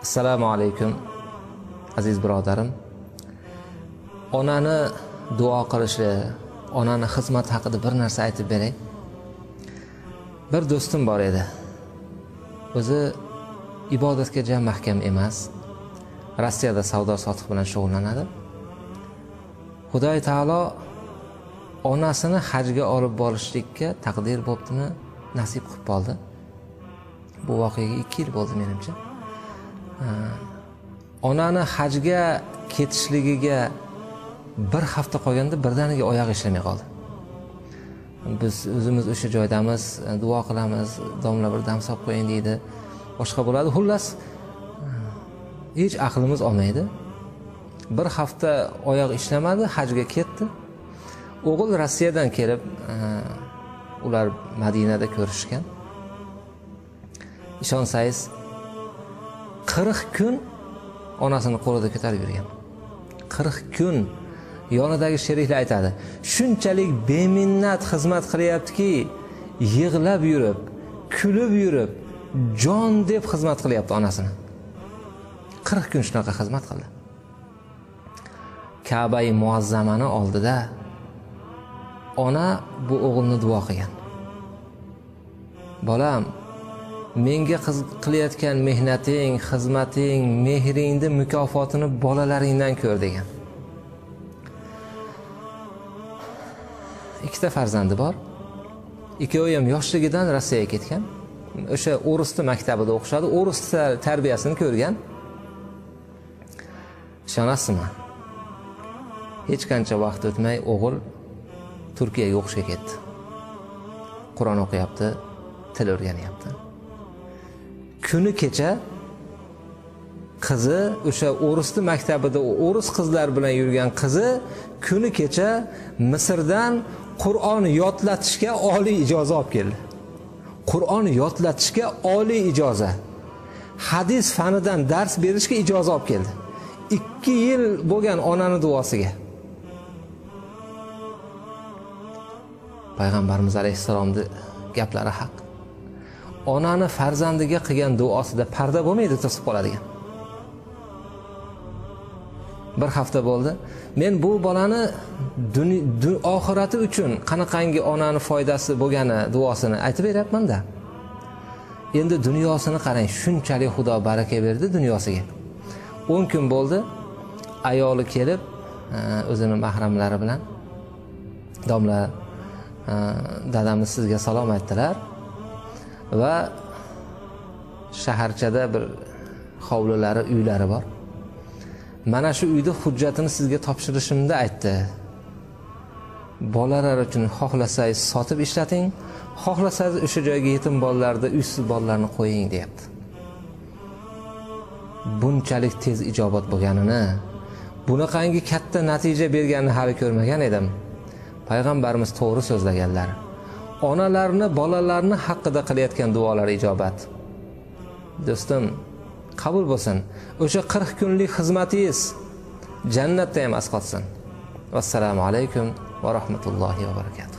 Assalomu alaykum aziz birodarim. Onani duo qilishi, onani xizmati haqida bir narsa aytib beray. Bir do'stim bor edi. O'zi ibodatga jam mahkam emas. Rossiyada savdo sotiq bilan shug'ullanadi. Xudoy taolo onasini hajga olib borishlikka taqdir bo'ptimi, nasib qilib qoldi. Bu voqeaga 2 yil bo'ldi menimcha. Onani hajga ketishligiga bir hafta qolganda birdaniga oyog'i ishlamay qoldi. Biz o'zimiz o'sha joydamiz, duo qilamiz, domla bir dam solib qo'ying deydi. Boshqa bo'ladi. Xullas, hech aqlimiz olmaydi. Bir hafta oyoq ishlamadi, hajga ketdi. O'g'il Rossiyadan kelib, ular Madinada ko'rishgan. Ishonsangiz, 40 kun onasini qo'lida ko'tarib yurgan. 40 kun yonidagi sheriklar aytadi, shunchalik beminnat xizmat qilyaptiki, yig'lab yurib, kulib yurib, jon deb xizmat qilyapti onasini. 40 kun shunaqa xizmat qildi. Ka'bai muazzamani oldida ona bu o'g'ilni duo qilgan. Bolam, menga qilayotgan mehnating, xizmating, mehringni mukofotini bolalaringdan ko'r degan. Ikkita farzandi bor. Ikkovi ham yoshligidan Rossiyaga ketgan. O'sha o'risni maktabida o'qishadi, o'ris tarbiyasini ko'rgan. Ishonasizmi? Hech qancha vaqt o'tmay o'g'il Turkiyaga o'qishga ketdi. Qur'on o'qiyapti, til o'rganyapti. Kuni kecha qizi o'sha o'risni maktabida o'ris qizlar bilan yurgan qizi kuni kecha Misrdan Qur'on yodlatishga oliy ijoza olib keldi. Qur'on yodlatishga oliy ijoza. Hadis fanidan dars berishga ijoza olib keldi. 2 yil bo'lgan onani duosiga. Payg'ambarimiz alayhissalomning gaplari haq. Onani farzandiga qilgan duosida parda bo'lmaydi, to'sib qoladigan. Bir hafta bo'ldi. Men bu bolani oxirati uchun qanaqangi onani foydasi bo'lgani duosini aytib beryapman-da. Endi dunyosini qarang, shunchalik Xudo baraka berdi dunyosiga. 10 kun bo'ldi, ayoli kelib, o'zini mahramlari bilan, domla, dadamiz sizga salom aytdilar va shaharchada bir hovlilari, uylari bor. Mana shu uyda hujjatini sizga topshirishimni aytdi. Bolalar uchun xohlasangiz sotib ishlating, xohlasangiz o'sha joyga yetim bolalarni, uysiz bolalarni qo'ying deyapti. Bunchalik tez ijobat bo'lganini, bunaqangi katta natija berganini hali ko'rmagan edim. Payg'ambarimiz to'g'ri so'zlaganlar. Onalarni, bolalarni haqida qilayotgan duolar ijobat. Do'stim, qabul bo'lsin. O'sha 40 kunlik xizmatingiz jannatda ham asqotsin. Vassalomu alaykum va rahmatullohi va barakatuh.